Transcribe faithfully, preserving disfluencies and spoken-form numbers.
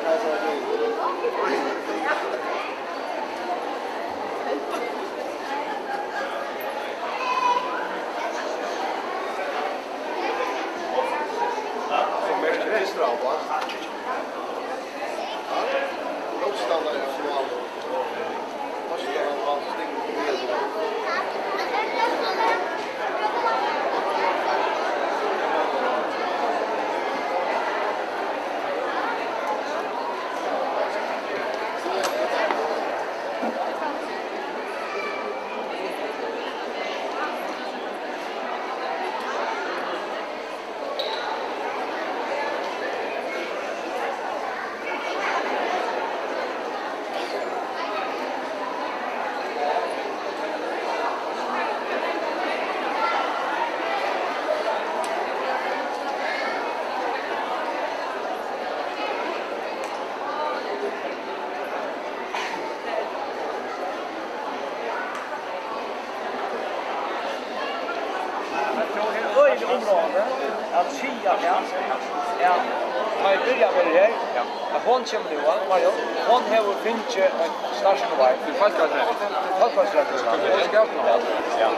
Tað er øgiliga umráðandi at siga tað, at tá eg byrjaði her, at hon kemur nú, Marion, hon hevur fingið eitt starvsnúmer. Til fólkarættin. Til fólkarættin. Ja.